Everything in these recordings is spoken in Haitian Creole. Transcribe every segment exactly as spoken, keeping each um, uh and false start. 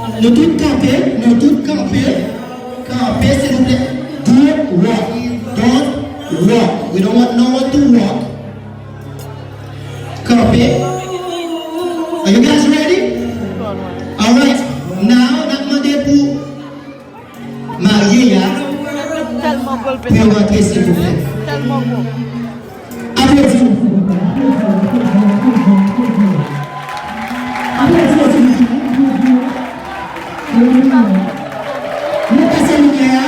Nou tout kanpe, nou tout kanpe. Kanpe, silvouplè. Don't walk. Don't walk. We don't want no one to walk. Kanpe. Are you guys ready? Alright. Now, n ap mande pou marye a pou yo rantre, silvouplè. Aplodi. Aplodi, silvouplè. Nou pase limyè a.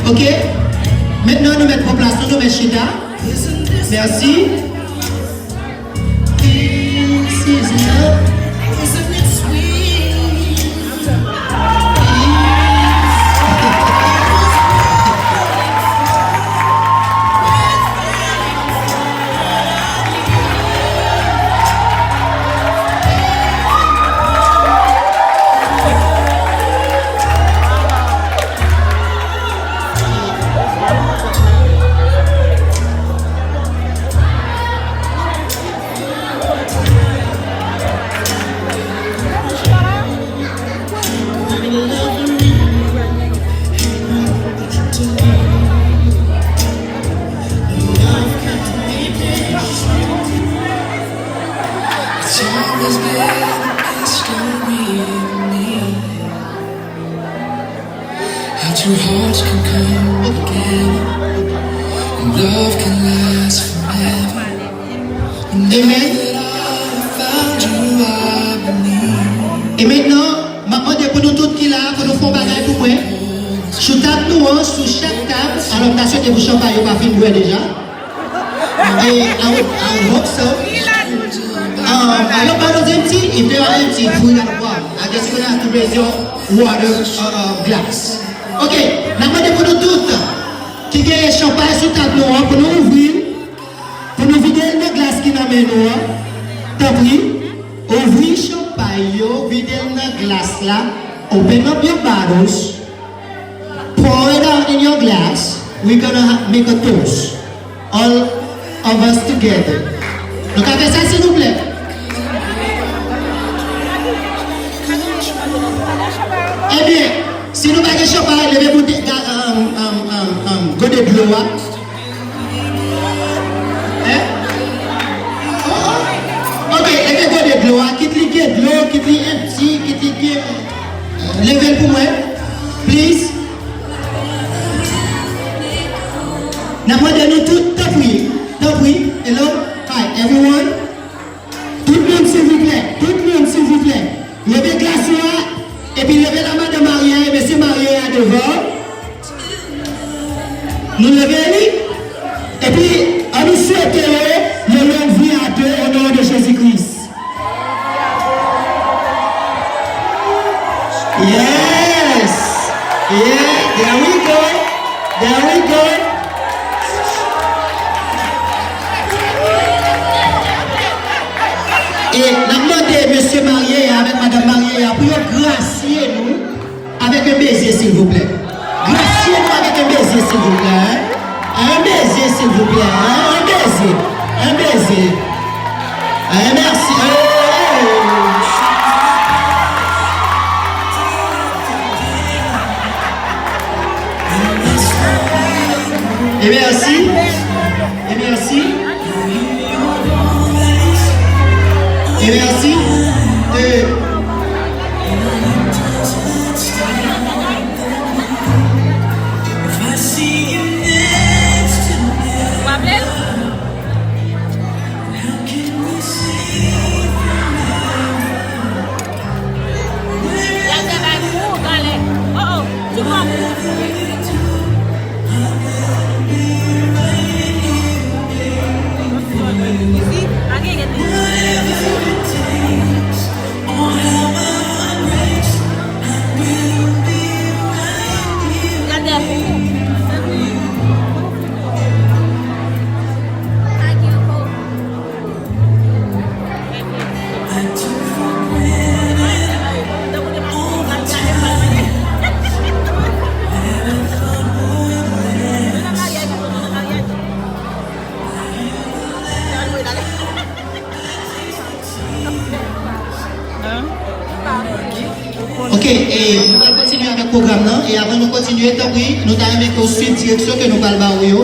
Ok. Mentnan, nou mèt pran plas nou, nou mèt chita. Mèsi. It's always been a mystery to me how two hearts can come together and love can last forever. Amen. Amen. E mentnan, m ap mande pou nou tout ki la a, pou nou fè yon bagay pou mwen. Sou tab nou an, sou chak tab, alò m ta swete pou chanpay yo pa fin bwè deja. E, I would, I would hope so. Um, I hope I was empty. If they are empty, we gotta walk. I guess we're gonna have to raise your water, uh, uh, glass. Ok, n ap mande pou nou tout ki genyen chanpay sou tab nou an, pou nou ouvri l. Pou nou vide l nan glas ki nan men nou an, tanpri, ouvri chanpay yo, vide l nan glas la. Open up your bottles. Pour it out in your glass. We're gonna ha- make a toast. All of us together. Nou ka fè sa, silvouplè? Ebyen, si nou pa gen chanpay, leve boute, ga- um, um, um, um, gode dlo a. Hein? Oh, oh. Ok, leve gode dlo a. Kit li gen dlo, kit li empty, kit li gen, leve l pou mwen. Please. N ap mande nou tout, tanpri, tanpri. Hello? Hi, everyone. Tout moun, silvouplè. Tout moun, silvouplè. Leve glas ou a, epi leve la madanm marye a e mesye marye a devan. Nou leve li. Epi, ann nou swete yo yon long vi a de, o non de Jezi Kris. Yes! Yeah, there we go. There we go. E n ap mande mesye marye a avèk madanm marye a pou yo grasye nou avèk yon beze, silvouplè. Grasye nou avèk yon beze, silvouplè. Yon beze, silvouplè. Yon beze. Yon beze. Mèsi. E mèsi. E mèsi. E mèsi. E Ok, e nou pral kontinye avèk pwogram nan, e avan nou kontinye, tanpri, nou ta renmen ke w swiv direksyon ke nou pral ba ou yo.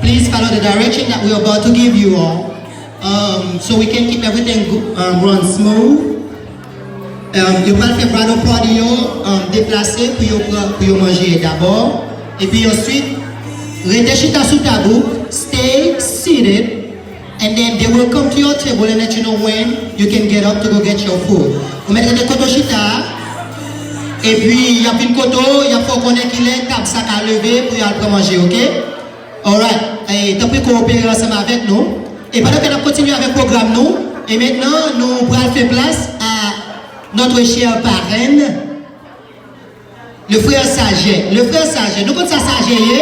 Please follow the direction that we are about to give you all, um, so we can keep everything go- um, run smooth. Um, yo pral fè bridal party yo, um, deplase pou yo pran, pou yo manje dabò. Epi answit, rete chita sou tab ou, stay seated, and then they will come to your table and let you know when you can get up to go get your food. Ou mèt rete kote w chita a, epi y ap vin kote w, y ap fè w konnen kilè tab sa ka leve pou y al pran manje, ok? Alright. E, tanpri, kowopere ansanm avèk nou. E pandan ke n ap kontinye avèk pwogram nou, e mentnan, nou pral fè plas a notre chère parraine, le frère Saget. Le frère Saget. Nou konn sa Saget ye?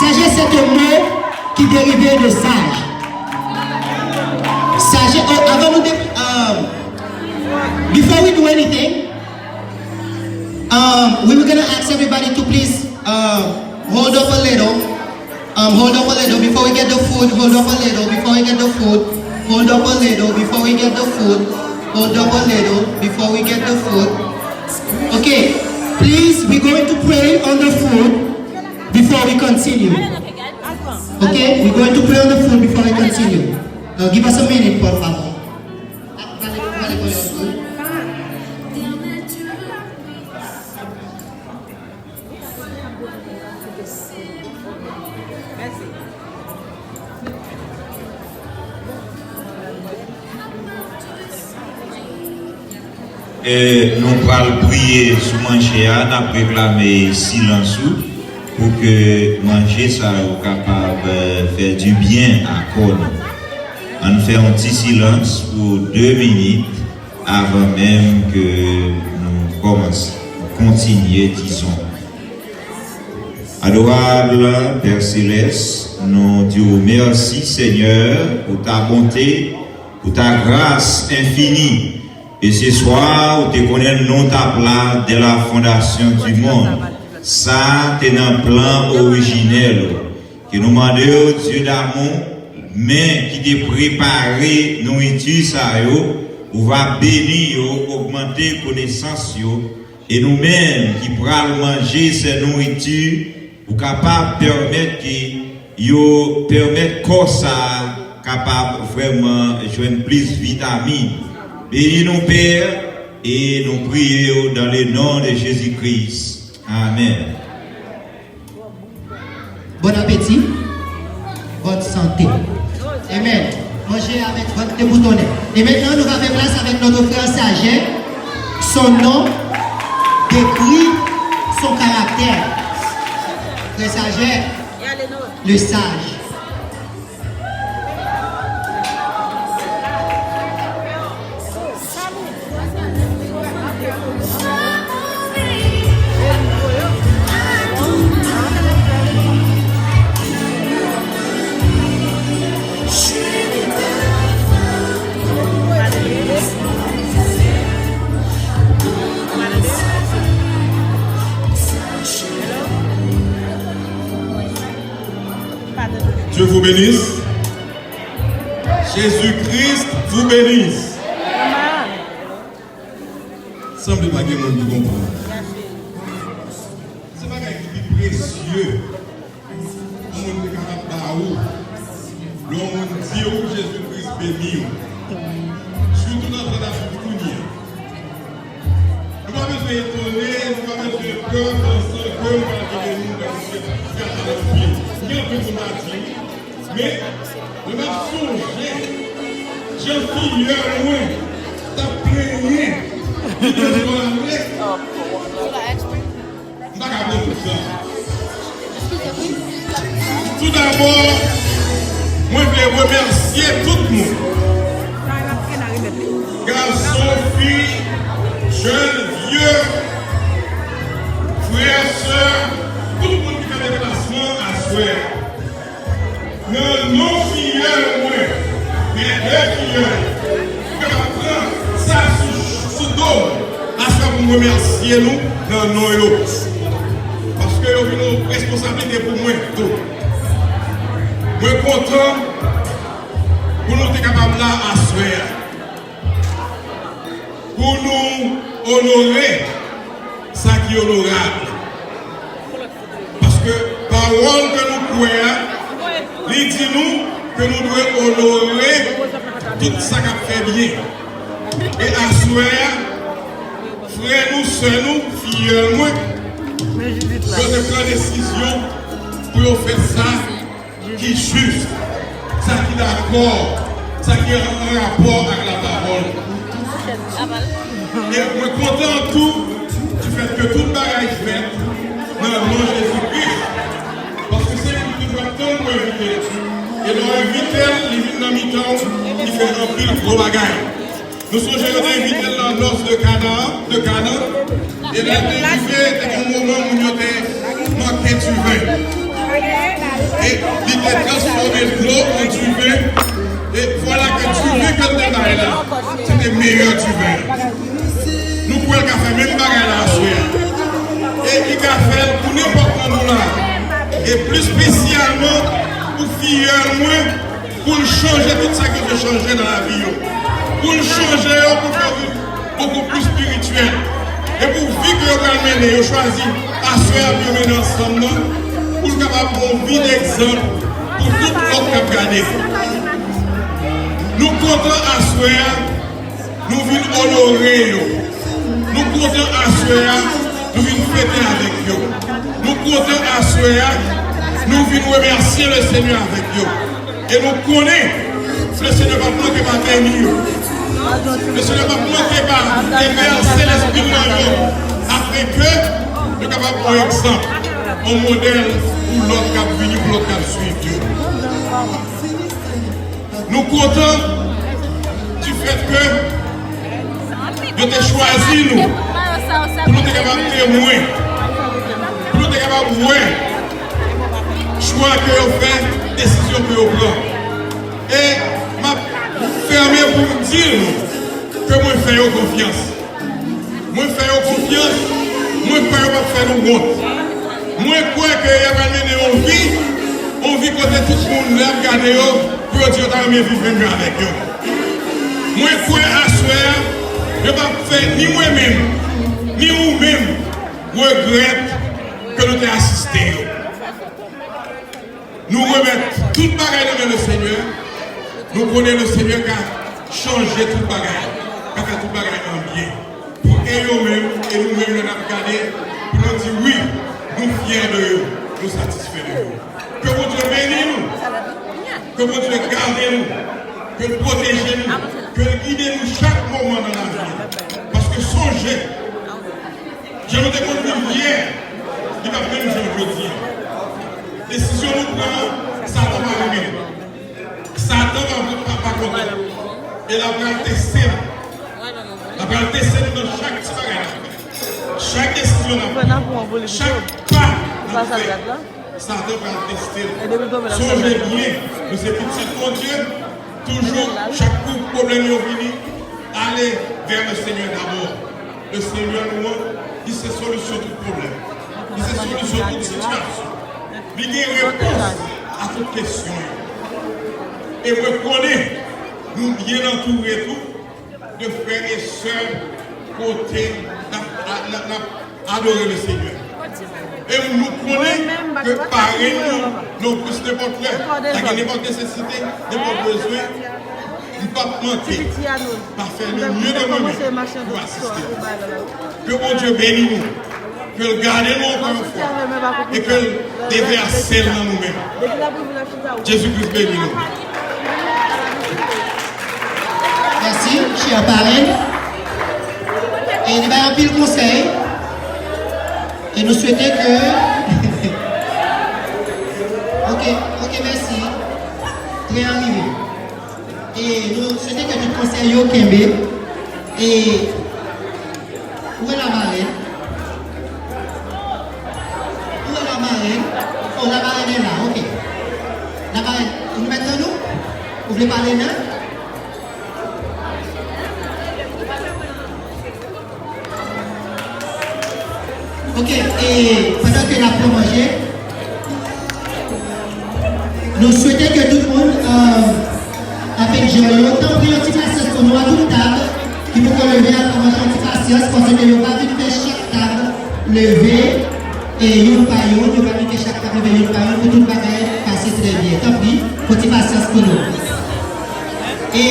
Saget, c'est un mot qui dérivé de sage. Saget, oh, avant nous, dé- um, before we do anything, um, we were gonna ask everybody to please, uh, hold up a little. Um, hold up a little before we get the food. Hold up a little before we get the food. Hold up a little before we get the food. Hold up a little before we get the food. Okay, please, we're going to pray on the food before we continue. Okay, we're going to pray on the food before we continue. Uh, give us a minute, por favor. E nou pral priye sou manje a, n ap reklame silans ou pou ke manje sa yo kapab, eh, fè dibyen a kò nou. Ann fè yon ti silans pou de minit avan menm ke nou kòmanse, nou kontinye, dizon. Adorable Père Céleste, nou di w mèsi, Senyè, pou ta bonte, pou ta gras enfini. E se swa, ou te konnen nou t ap la dès la fondation du monde. Sa te nan plan orijinèl ou. Ke nou mande w, Dye damou, men ki te prepare nouriti sa yo, ou va beni yo, ogmante konesans yo, e nou menm ki pral manje sè nouriti, ou kapab pèmèt ke yo pèmèt kò sa a kapab vrèman jwenn plis vitamin. Beni nou, Pè, e nou priye w dans le nom de Jésus-Christ. Amèn. Bon apeti, bòn sante. Amen. Manje avèk vant deboutonnen. E mentnan, nou va fè plas avèk notre frère Saget. Son nom décrit son caractère. Frère Saget, le sage. Dieu vous bénisse. Jésus-Christ vous bénisse. Sanble pa gen moun ki konprann. Se bagay ki pi presye yon moun te kapab ba ou. Lè yon moun di ou Jezi Kris beni w. Sitou nan tan n ap viv kounye a. Nou pa bezwen etone, nou pa bezwen pè, panse ke nou pa gen moun k ap gade nou pye. Gen anpil moun pa di, men, mwen m ap sonje jan fiyèl mwen t ap plenyen li bezwen ale. M pa ka pran tout tan. Toudabò, mwen vle remèsye tout moun. Gason, fi, jèn, vye, frè, sè, tout moun ki fè deplasman aswè a. Nan non fiyèl mwen, men de fiyèl, mwen kapab pran sa sou, sou do m, aswè pou m remèsye nou nan non yo. Paske yo vin yon responsablite pou mwen tou. Mwen kontan pou nou te kapab la aswè a. Pou nou onore sa ki onorab. Paske pawòl ke nou kwè a, li di nou ke nou dwe onore tout sa k ap fè byen. E aswè a, frè nou, sè nou, fiyèl mwen, yo te pran desizyon pou yo fè sa ki jis, sa ki dakò, sa ki an, an rapò ak lapawòl. E mwen kontan tou, difèt ke tout bagay fèt nan non Jezi Kris. Paske se li ki toujou ap tann pou envite l. E lè w envite l, li vin nan mitan w, li fè anpil gwo bagay. Nou sonje yo te envite l nan nòs de Kana, de Kana. E lè l te rive, te gen yon moman moun yo te manke diven. E li te transfòme dlo an diven. E vwala ke diven ke l te bay la, se te meyè diven an. Nou kwè l ka fè menm bagay la aswè a. E li ka fè l pou nenpòt nan nou la. E plis espesyalman pou fiyèl mwen, pou l chanje tout sa ke yo te chanje nan lavi yo. Pou l chanje yo, pou l fè yo viv bokou pli espirityèl. E pou vi ke yo pral mennen, yo chwazi aswè a pou yo mennen ansanm nan, pou l kapab yon vi degzanp pou tout lòt k ap gade. Nou kontan aswè a, nou vin onore yo. Nou kontan aswè a, nou vin fete avèk yo. Nou kontan aswè a, nou vin remèsye Lesenyè avèk yo. E nou konnen Lesenyè p ap manke pa beni yo. Lesenyè p ap manke pa devèse Lespri l nan yo, afenke yo kapab yon egzanp, yon modèl pou lòt k ap vini, pou lòt k ap swiv yo. Nou kontan difèt ke yo te chwazi nou pou nou te kapab temwen, pou nou te kapab wè chwa ke yo fè, desizyon ke yo pran. E m ap fèmen pou m di nou ke mwen fè yo konfyans. Mwen fè yo konfyans, mwen kwè yo p ap fè nou wont. Mwen kwè ke y ap mennen yon vi, yon vi kote tout moun, lè y ap gade yo, pou yo di yo ta renmen viv menm jan avèk yo. Mwen kwè aswè a, yo p ap fè ni mwen menm, ni ou menm, regrèt ke nou te asiste yo. Nou remèt tout bagay nan men Lesenyè. Nou konnen Lesenyè ka chanje tout bagay, ka fè tout bagay an byen. Pou e yo menm, e nou menm, lè n ap gade, pou nou di, wi, nou fyè de yo, nou satisfè de yo. Ke Bondye beni nou, ke Bondye gade nou, ke l pwoteje nou, ke l gide nou chak moman nan lavi nou. Paske sonje, jan nou te konn viv yè, li p ap menm jan jodi a. Desizyon nou pran an, Satan va renmen l. Satan va, va, va kontan. E l ap pral teste nou. L ap pral teste nou nan chak ti bagay n ap fè. Chak desizyon n ap pran. Chak pa n ap fè. Satan pral teste nou. Sonje byen, nou se pitit Bondye. Toujou, chak kou pwoblèm yo vini, ale vè Lesenyè dabò. Lesenyè nou an, li se solisyon tout pwoblèm. Li se solisyon tout sitiyasyon. Li gen repons a tout kesyon yo. E mwen konnen nou byen antoure tou de frè e sè kote n ap, n ap, n ap adore Lesenyè. E nou konnen ke parenn nou, nou plis nenpòt lè, ta gen nenpòt nesesite, nenpòt bezwen, m p ap manke pa fè le mieux de moi-même pou asiste. Ke Bondye beni nou, ke l gade nou ankò yon fwa, e ke l devèse l nan nou menm. Jezi Kris beni nou. Mèsi, chè parenn. E li bay anpil konsèy. E nou swete ke Ok, ok, mèsi. Trè arive. E nou swete ke tout konsèy yo kenbe. E Ou wè lamarèn? Ou wè lamarèn? Oh, lamarèn e la, ok. Lamarèn, ou mèt nan nou? Ou vle pale nan? Ok, e pandan ke n ap pran manje, nou swete ke tout moun, euh, avèk jò yo, tanpri yon ti pasyans pou nou a tout tab. ki poko leve a, kòmanse yon ti pasyans, paske yo va vin fè chak tab leve, e youn pa youn, yo va vin fè chak tab leve youn pa youn, pou tout bagay pase trè byen. Tanpri, fè yon ti pasyans pou nou. E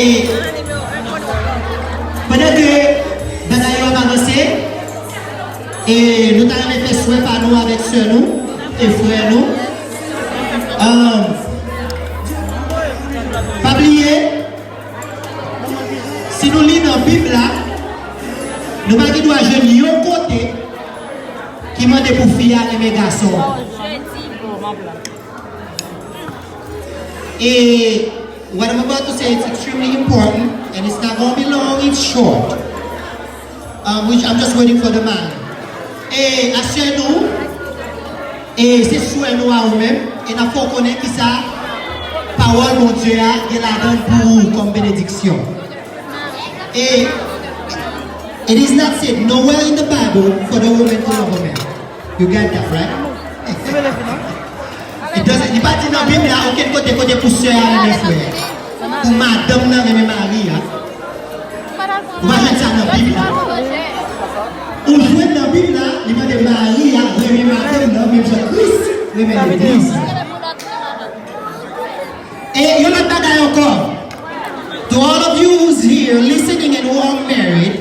pandan ke bagay yo ap avanse, e nou ta renmen fè swè pa nou avèk sè nou e frè nou. Um, pa bliye, si nou li nan Bib la, nou pa gen dwa jwenn yon kote ki mande pou fi a renmen gason an. E what I'm about to say is extremely important, and it's not gonna be long, it's short. Um, which I'm just waiting for the man. E aswè nou, e se swè nou a ou menm, e n ap fè w konnen kisa pawòl Bondye a gen ladan l pou ou kòm benediksyon. E it is not said nowhere in the Bible for the woman to love a man. You get that, right? It doesn't, li pa di nan Bib la okenn kote kote pou sè a renmen frè a, pou madanm nan renmen mari a. Ou pa jwenn sa nan Bib la. Ou jwenn nan Bib la, li mande mari a renmen madanm nan, menm jan Kris renmen legliz la. E yon lòt bagay ankò. To all of you who's here listening and who are married,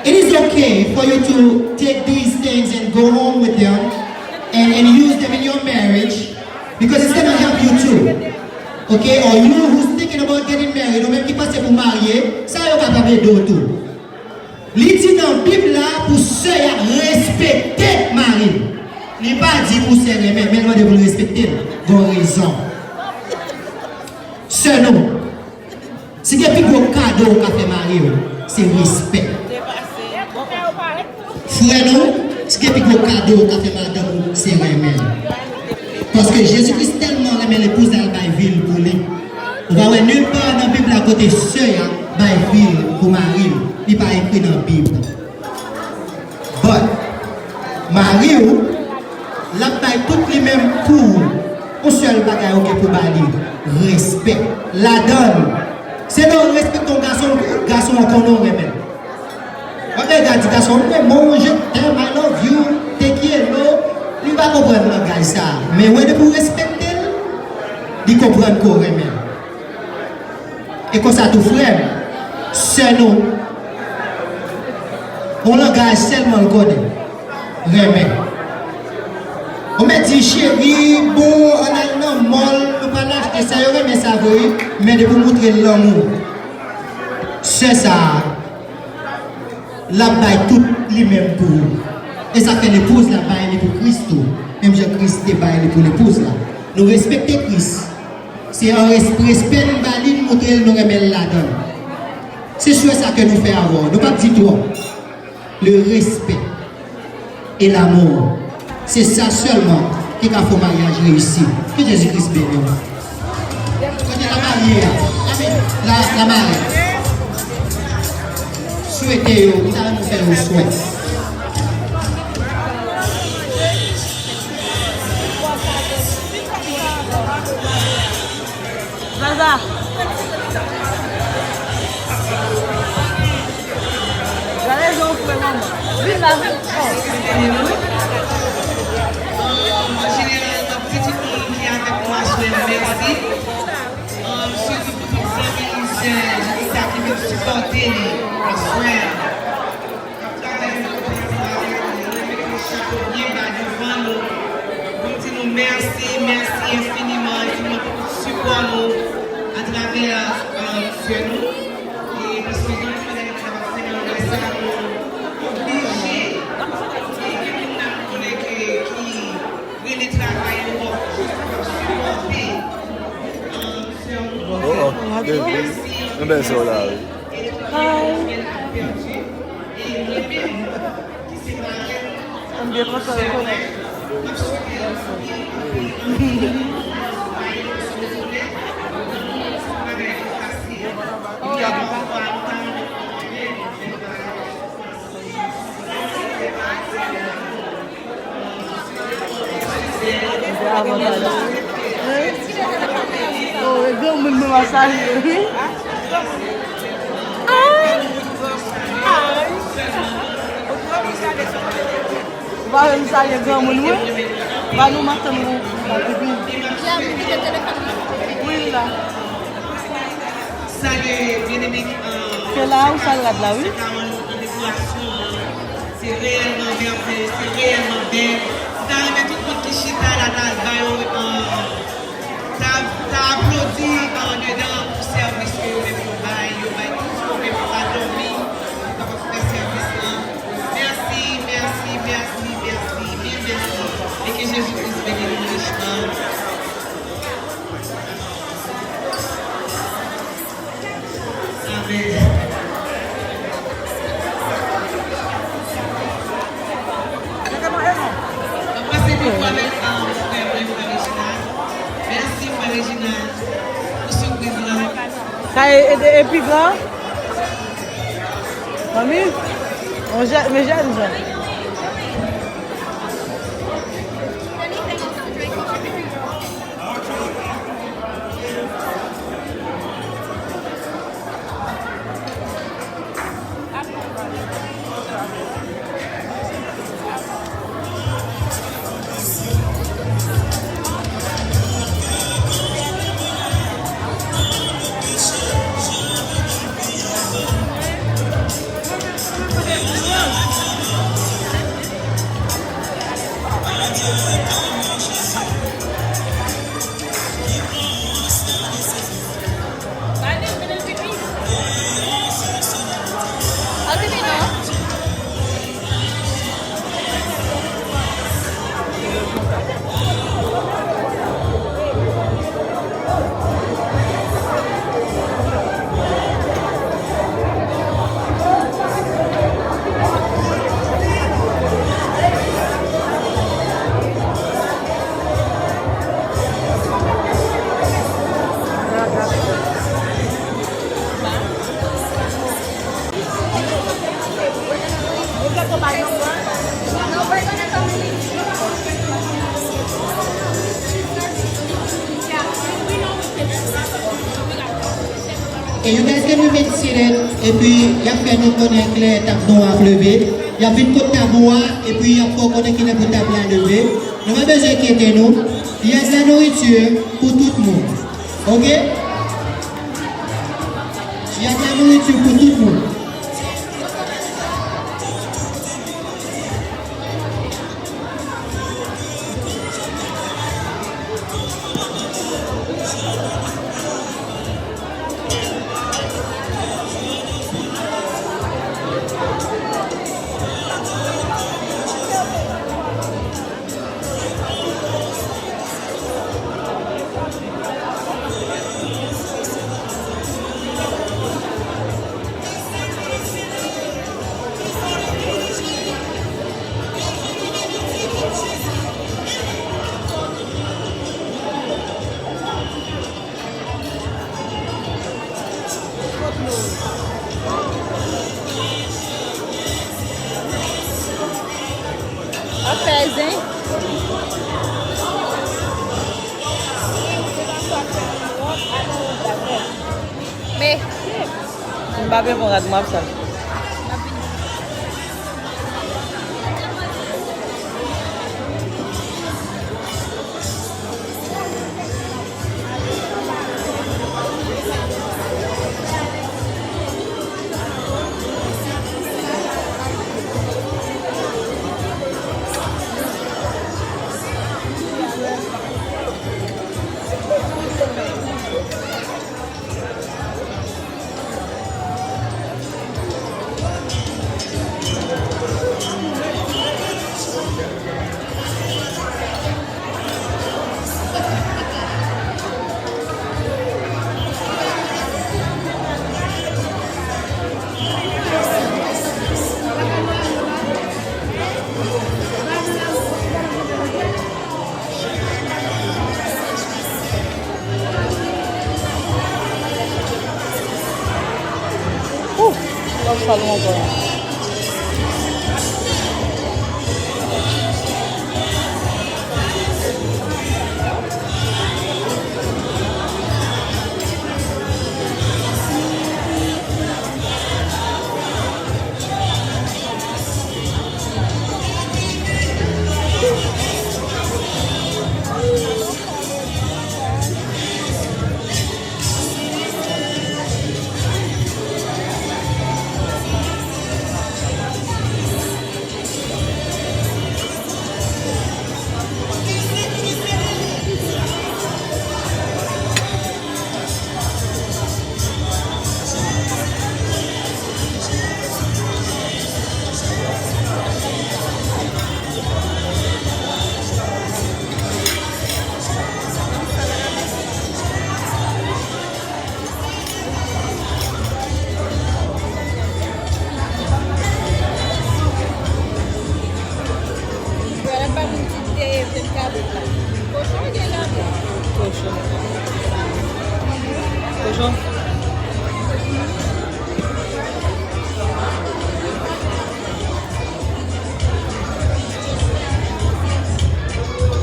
it is okay for you to take these things and go home with them and, and use them in your marriage, because it's gonna help you too. Okay? Or you who's thinking about getting married, ou menm ki panse pou marye, sa yo kapab ede w tou. Li di nan Bib la pou sè a respekte mari l. Li pa di pou sè renmen, men l mande pou l respekte l. Gon rezon. Sè nou, si gen pi gwo kado ou ka fè mari w, se respè. Frè nou, si gen pi gwo kado ou ka fè madanm ou, se renmen l. Paske Jezi Kris tèlman renmen lepouz la, l bay vi l pou li. Ou pa wè nil pa nan Bib la kote sè a bay vi l pou mari l. Li pa ekri nan Bib. But, mari w, l ap bay tout li menm pou ou. Yon sèl bagay ou gen pou ba li, respè. Ladan l, se lè w respekte yon gason, gason an konnen w renmen l. W ap gade gason, m renmen w, je t'aime, I love you, te quiero. Li pa konprann langaj sa a. Men wè depi w respekte l, li konprann ke w renmen l. E konsa tou frè m, sè nou, yon langaj sèlman l konnen, renmen. Ou mèt di, cheri, bon, ann al nan mall, nou pral achte sa, yo renmen sa vre wi, men depi w montre l lanmou, sè sa a, l ap bay tout li menm pou ou. E sa fè lepouz la bay li pou Kris tou, menm jan Kris te bay li pou lepouz la. Nou respekte Kris. Se an res-, respè n ba li, n montre l nou renmen l ladan l. Se swè sa ke nou fè avè w. Nou p ap di twòp. Le respect et l'amour. Se sa sèlman ki ka fè yon maryaj reyisi. Ke Jezi Kris beni w. Kote la marye a? Amen. La, la marye. Swete yo, m ta renmen fè yon swè. Zaza. Gade jan w fre manman. Vin la, vin. Oh. An jeneral, m ap di tout moun ki avèk nou aswè a mèsi. An, sitou pou tout zanmi misye Jessica ki vin sipòte li aswè a. K ap travay nan koperasyon avèk nou, nou mete chapo byen ba devan nou pou n di nou mèsi, mèsi enfiniman, enfiniman pou tout sipò nou atravè, euh, sè nou. E paske jan nou fè nan fè nan lè sa, nou oblije. E gen moun nan konnen ke ki rele travay yo jis pou sipòte, euh, sè nou. Oh, oh, baby. Mèsi enfiniman. Mwen bèl sè w la, wi. Hi. M byen kontan rekonèt. Oh, e granmoun nou a salye, wi. Ah! Ou pa wè m salye granmoun, wi. Ba nou matant nou la, pipi. Wi, la. Salye byeneme, euh, se la ou sal rad la, wi. Se reyèlman mèveye, se reyèlman bèl. M ta renmen tout moun ki chita la, ta ba yo, euh, ta, ta aplodi andedan pou sèvis ke yo menm yo bay, yo bay tout yo menm yo pa dòmi, yo kapab fè sèvis lan. Mèsi, mèsi, mèsi, mèsi, mil mèsi. E ke Jezi Kris beni nou richman. Amen. Mwen pase bokou avèk, um, frè mwen, frè Reginald. Mèsi, frè Reginald, pou sipriz lan. Sa e, e, epigra? Fanmi? On jè, men jèn jan. E you guys can remain seated, epi y ap fè nou konnen kilè tab nou an ap leve. Y ap vin kot tab ou a, epi y ap fè w konnen kilè pou tab la leve. Nou pa bezwen enkyete nou. Il y a de la nourriture pour tout le monde. Ok? Il y a de la nourriture pour tout le monde. Ap fè zen. Men, m pa vle pran rad mwen ap sal. Ouh, lòt salon ankò.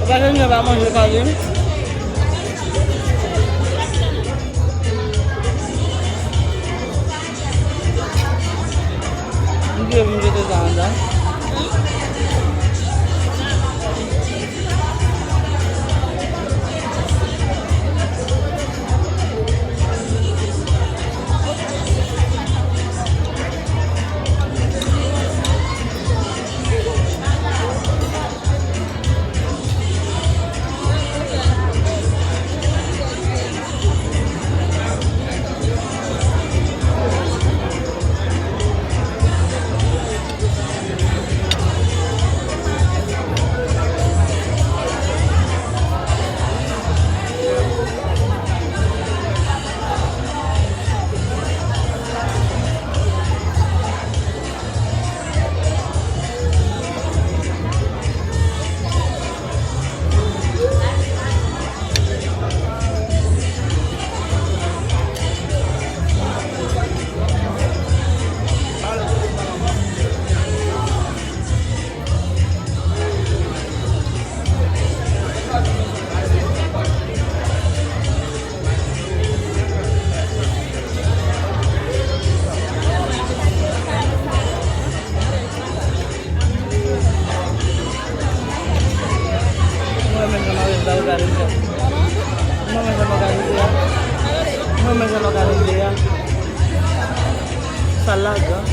Sa ke m pa manje kale. M bliye pou m jete sa anndan. Mwen menm jan mwen òganize a. Mwen menm jan mwen òganize a. Mwen menm jan mwen òganize a. Sa lagan.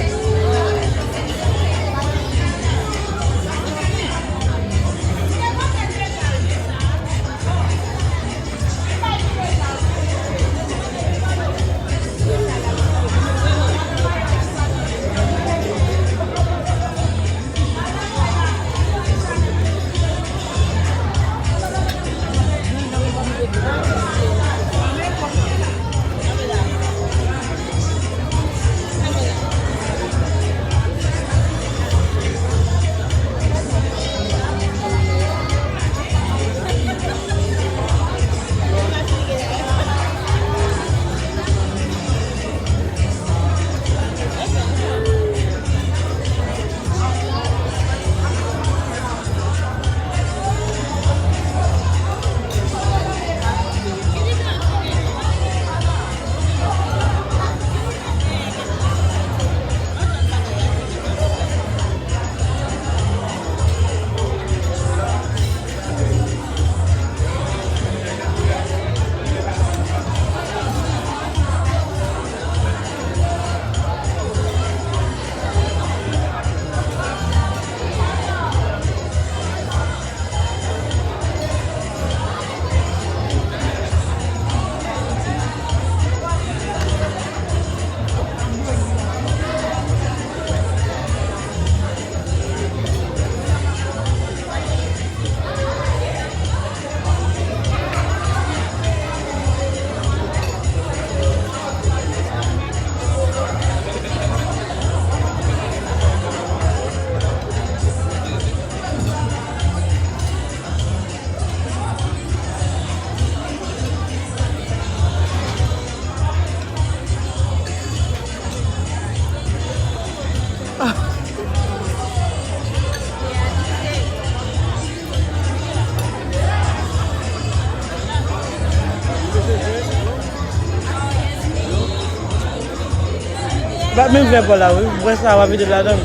Bat menm fè pa w la, wi. Ou wè sa, w ap vide ladan l.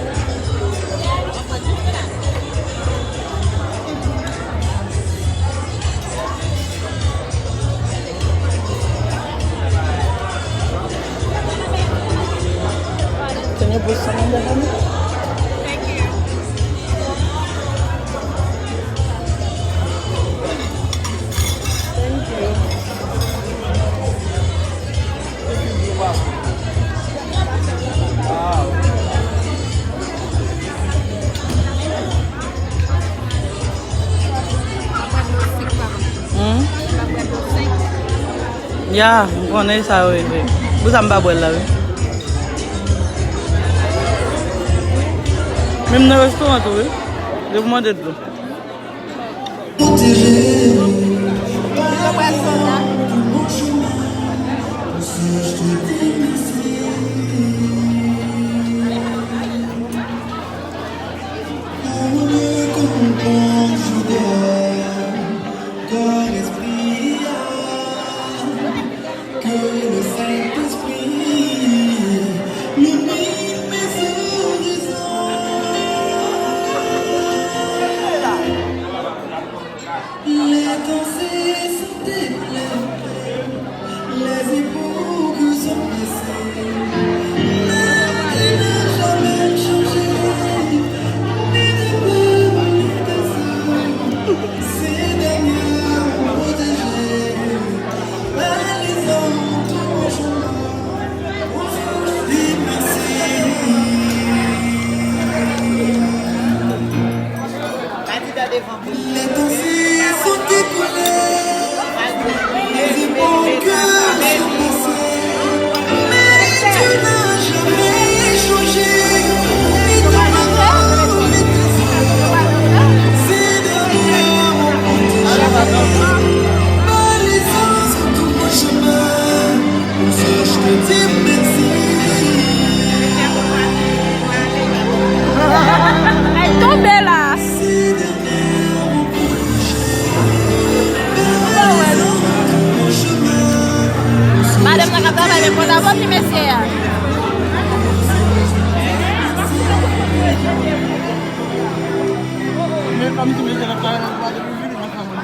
Can you put some on the honey? Thank you. Thank you. Hmm? Ya, m konnen sa yo ye vre. Pou sa m pa bwè l la, wi. Menm nan restoran tou, wi. Yo mande dlo. Les temps se sont écoulés, les époques sont passées, mais tu n'as jamais changé, ni ton amour, ni tes yeux. Ces derniers mots pour toucher, pas les uns sur ton chemin. Pour ce, je te dis merci. Ay, tonbe la. Madanm nan k ap travay, men pòtablè li mesye a. Men kòm ti mesye nan travay nan pòtablè li vini nan travay.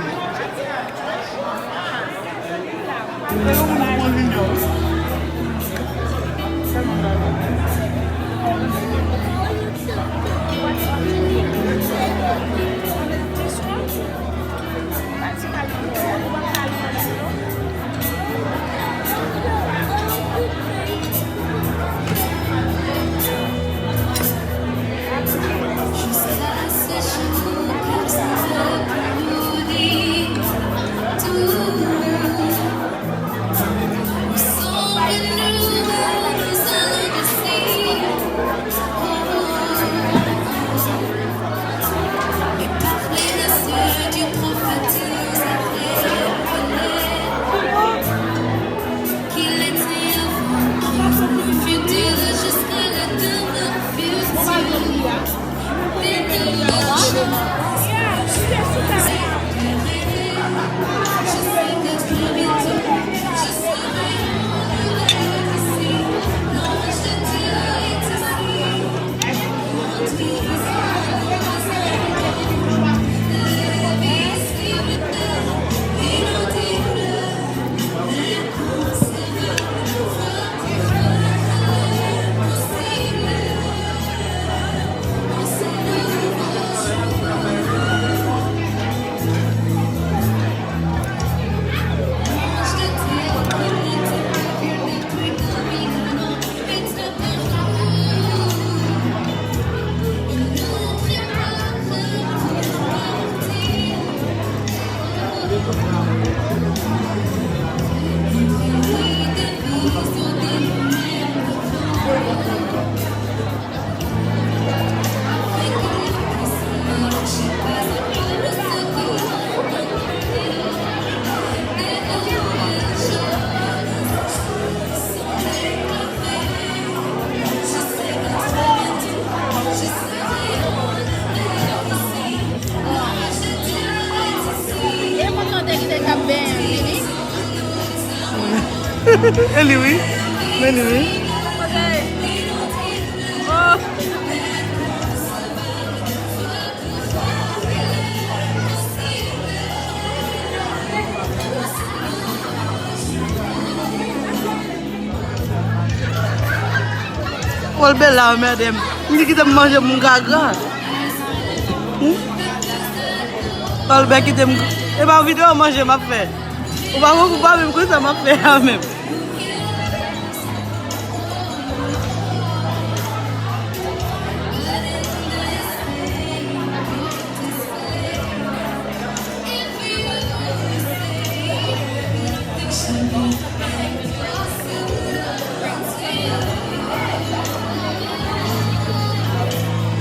E mwen tande li te k ap benyen vini. E li wi. Men li wi. Kote? Oh. Paul Bella anmède m. M di kite m manje moun gaga. Hmm? Paul Bella kite m. E pa videyo manje m ap fè. Ou pa konn, ou pa menm konn sa m ap fè a menm.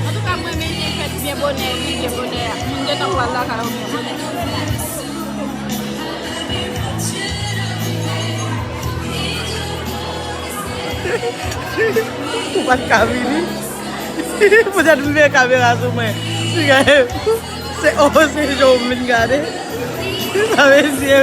Antouka, mwen renmen fèt byen bonè, wi, byen bonè. Moun gentan pral lakay yo byen bonè. Ou pa t ka vini. Poutèt m veye kamera sou mwen. Piga se o, se jan w vin gade. Sa mesye.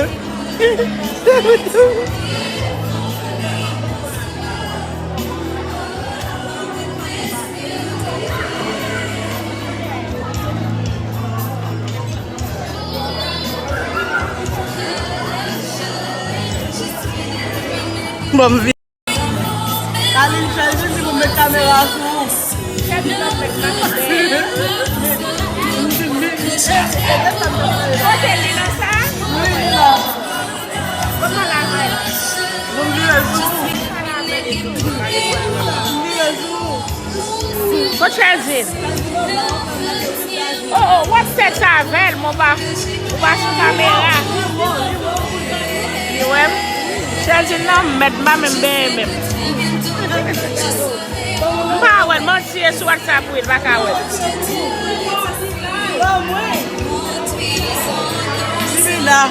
Bon, m vin. Kalin, chèzi di pou m met kamera sou ou. Chèzi nan fèk nan fèk. Kote li nan sa? Wi, li la. Bon, pale avè l. Bon, m vire sou ou. M vire sou ou. Kot chèzi? Oh, oh, w ap sèks avè l, men w pa, ou pa sou kamera. Li wè m. Chèzin nan, m mèt m pa menm benyen menm. M pa wè l, manti ye sou WhatsApp, wi, l pa ka wè l. Divina.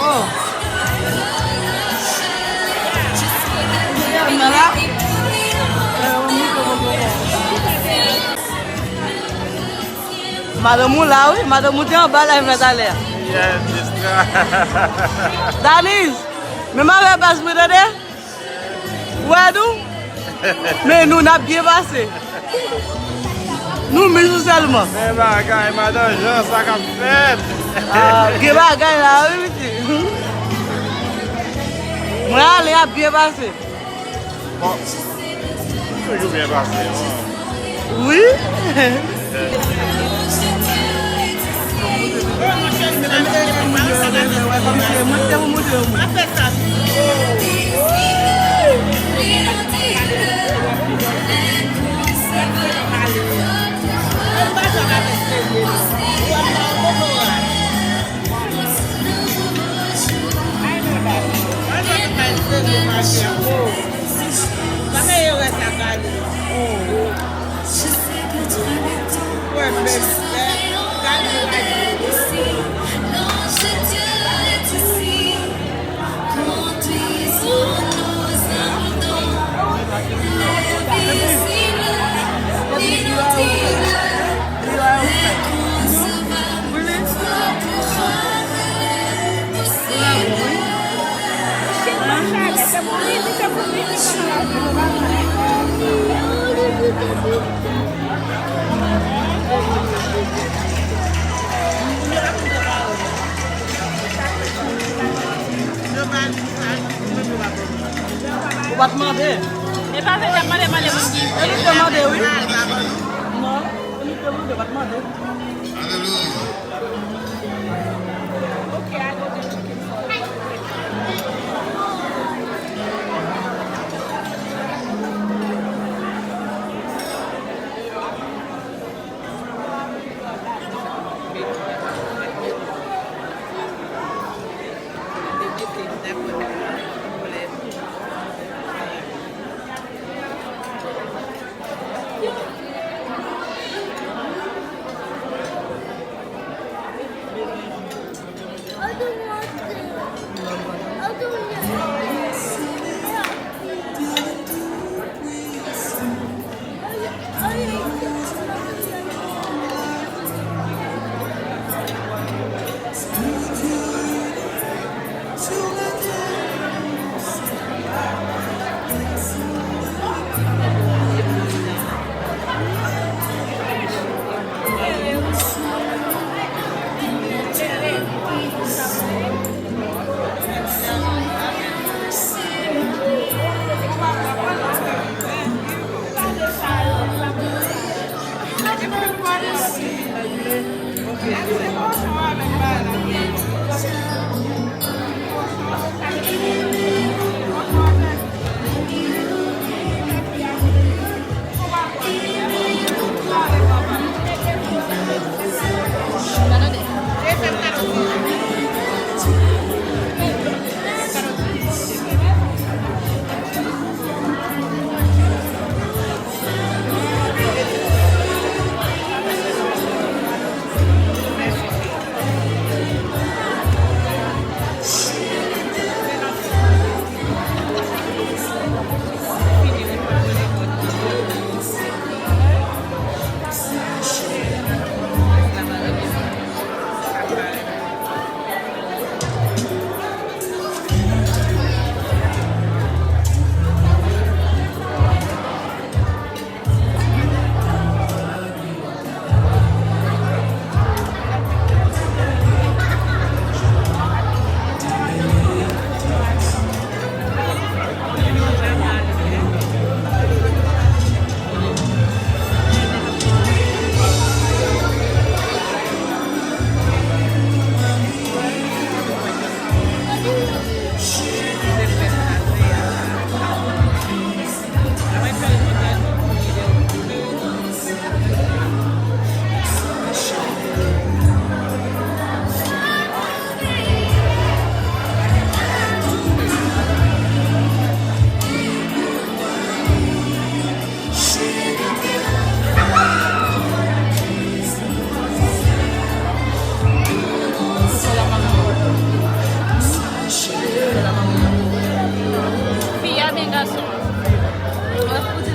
Oh. Madanm ou la, wi. Madanm ou te anba live la talè. Yes, sistra. Daniz, menm avè baz mwen, tande? Ou wè nou? Men nou, n ap byen pase. Nou menm sèlman. Men bagay, madan Jan, sa k ap fèt? Ah, gen bagay la, wi, mesye. Mwen ale, ap byen pase. Bon, toujou byen pase, wi. Wi. Ou pa t mande. E pa vre, t ap mande, mande pou ki. E nou te mande, wi. Non, e nou te mande, pa t mande. Alelouya.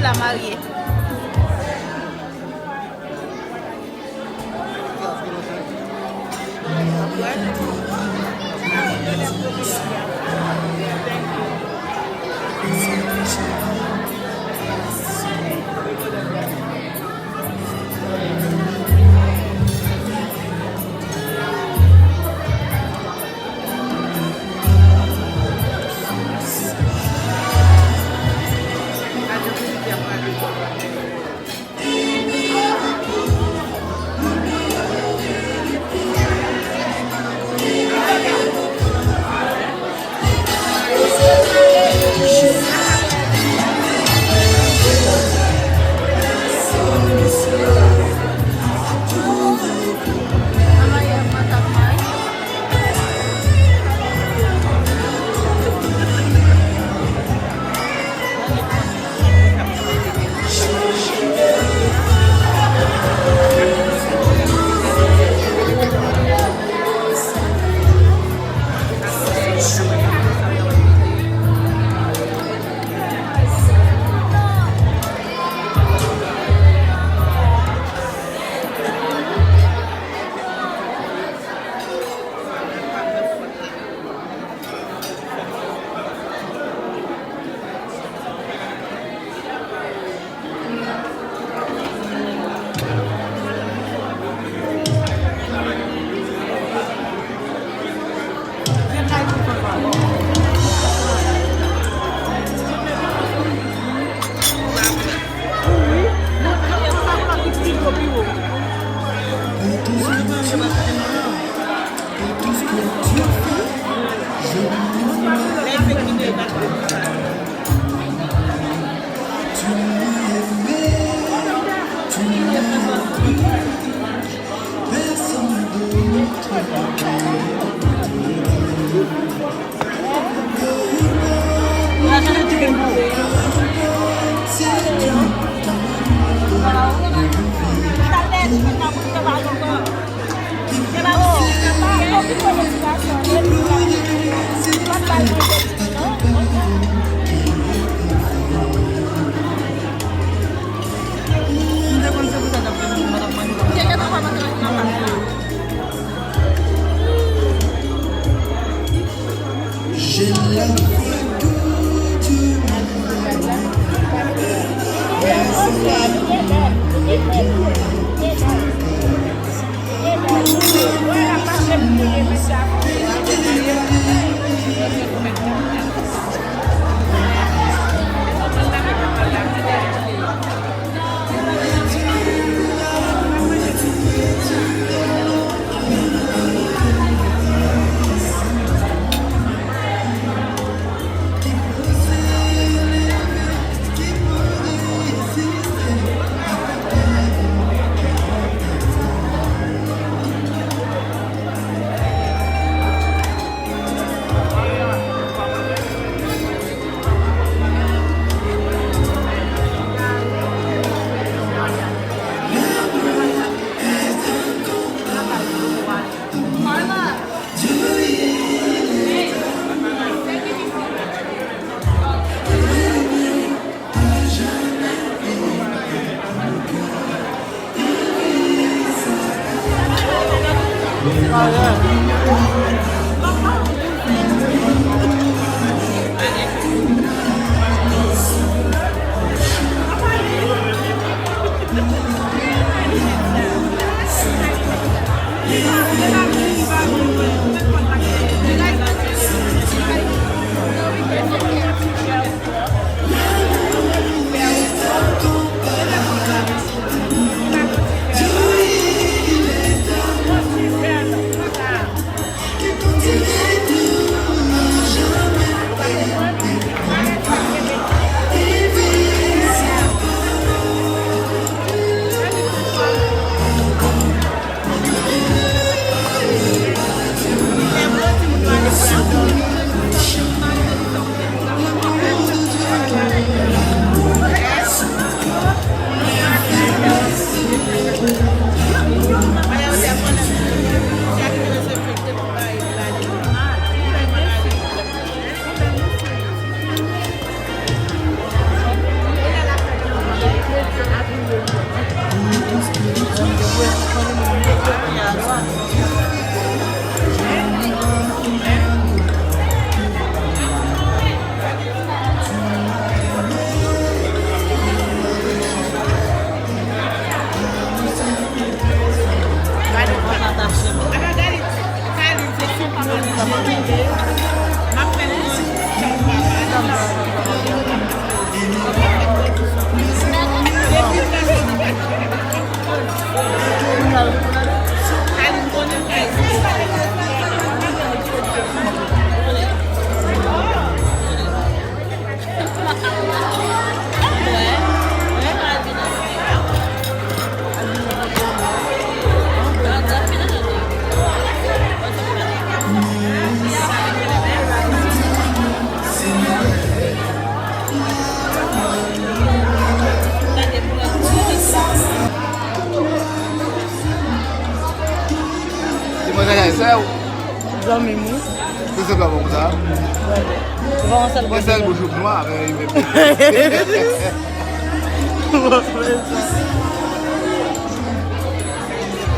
ta marye. Sè w. Zanmi m, wi. Se sè pa bon konsa? Wè. Se pa yon sèl bòs. Sèl bouch ou nwa, men li menm.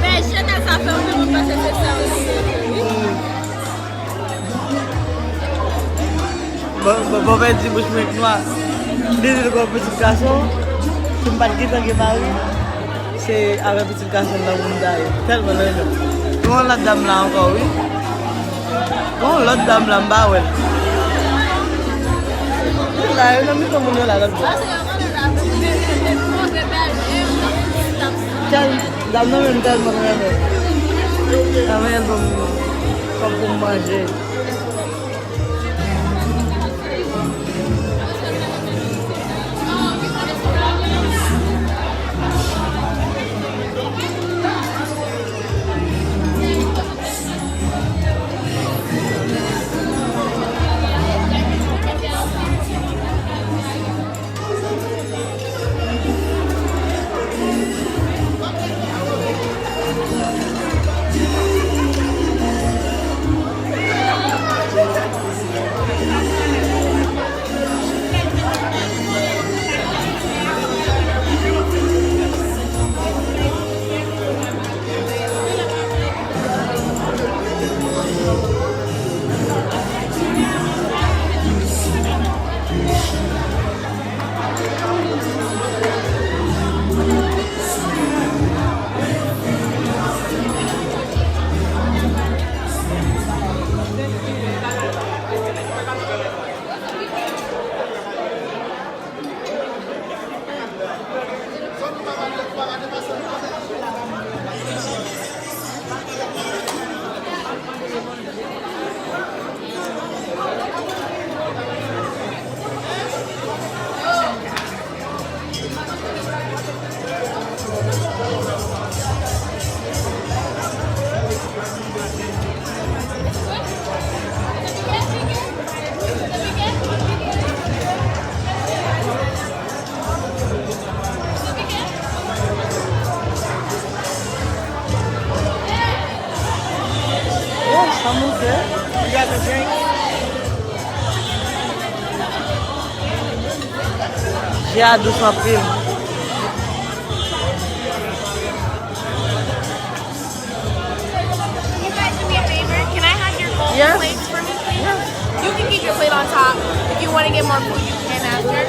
Men Chanel sa fè yon moun panse se sè w li ye. Bon, bon, bon, fè di bouch mwen k nwa. Li di l gon pitit gason. Si m pa t gentan gen mari, se avè pitit gason nan pou m ta ye. Tèlman l renmen. Gon lòt dam la ankò, wi. Gon lòt dam la, m pa wè l. Li la, yo nan mitan moun yo la, lòt bò. Tèl, dam nan menm tèlman renmen. Sa fè l ban m kòb pou m manje. Oh, sa monte. You got the drink? Je a dous anpil. Can you guys do me a favor? Can I have your bowl plates for me, please? Yes. You can keep your plate on top. If you want to get more food, you can after.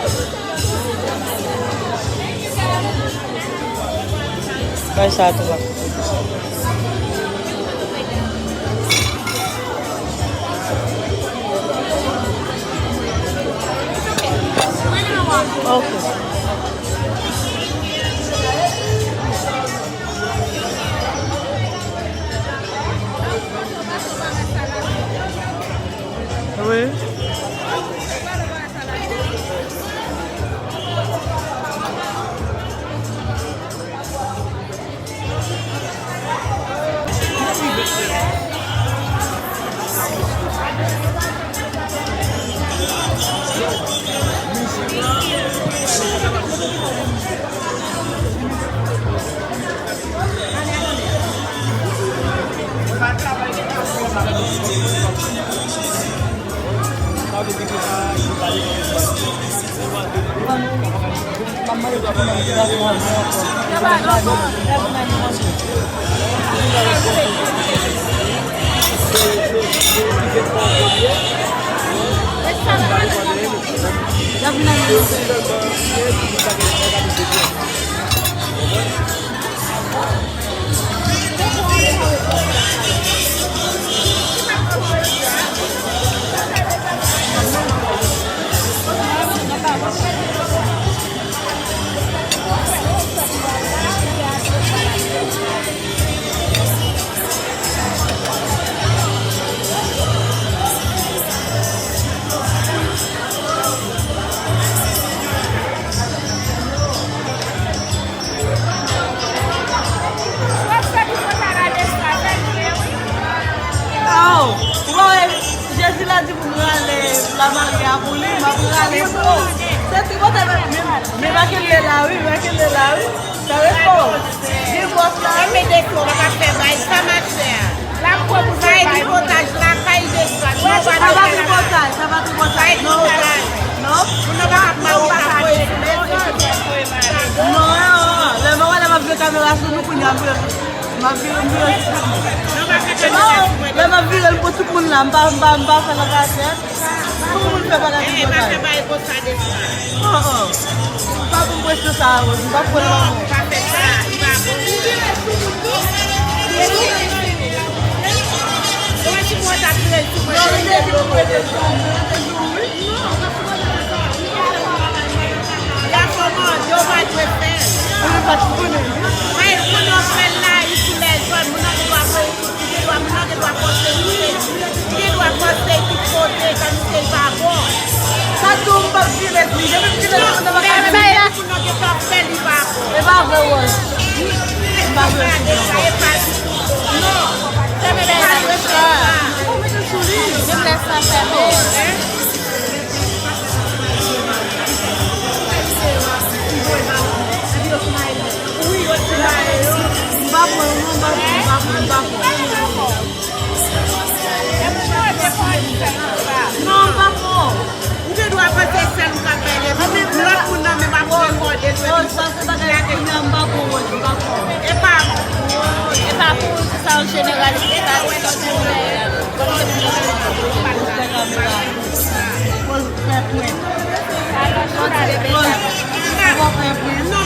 Bay sa tou la. We're gonna walk. Ok. Wi. Oh, ou pa wè Jezi la di pou m rale Maria pou li, m ap rale pou ou. Se ti kote men, men, men Makenle la wi, Makenle la wi. Sa respè w. Divòs la wi. Mete defo, pa ka fè bay, sa match fè a. L ap fè pou bay tripotaj lakay Desma. Sa pa tripotaj, sa pa tripotaj. Non, non. Moun nan pa ap mawoka voye sou lezòt. Non, lè mwen wè lè m ap vire kamera sou nou kounye a, m vire, m ap vire, m vire sou tout moun. Non, lè m ap vire, m pran tout moun la, m pa, m pa, m pa fè nan kachèt. Pou moun fè bagay tripotaj. Oh, oh. M pa pou m preste sa a, Rose. M pa pou l lanmou. Pa fè sa, li pa bon. Ou wè si mwen t ap vire sou mwen, se te dlo mwen te sou. Y ap fè mande, yo pa dwe fè l. Mwen pa t konnen. Mwen, moun yo fè l la, li sou lèzòd, moun nan gen dwa fè l. Li gen dwa, moun nan gen dwa poste, li gen dwa poste tout kote, tandis ke l pa bon. Sa tou m p ap vire li. Depi m vire li, moun nan pa ka vire. Moun nan gen dwa fè, li pa bon. E pa vre, Rose. E pa vre. Sa e pa ditou. Non. Fèmen bagay sa. Ou mete sou li. Menm lè sa fèmen. M pa pran, non, m pa pran, m pa pran, m pa pran. Non, m pa pran. Ou gen dwa panse sèl ou k ap bay lèzòt, lòt moun nan menm ap rekòde l. Sa se bagay kounye a, m pa pran, m pa pran. E pa, e pa pou ou di sa an jeneral, e pa pou ou di sa. Pòz fè pwen. Pòz fè pwen.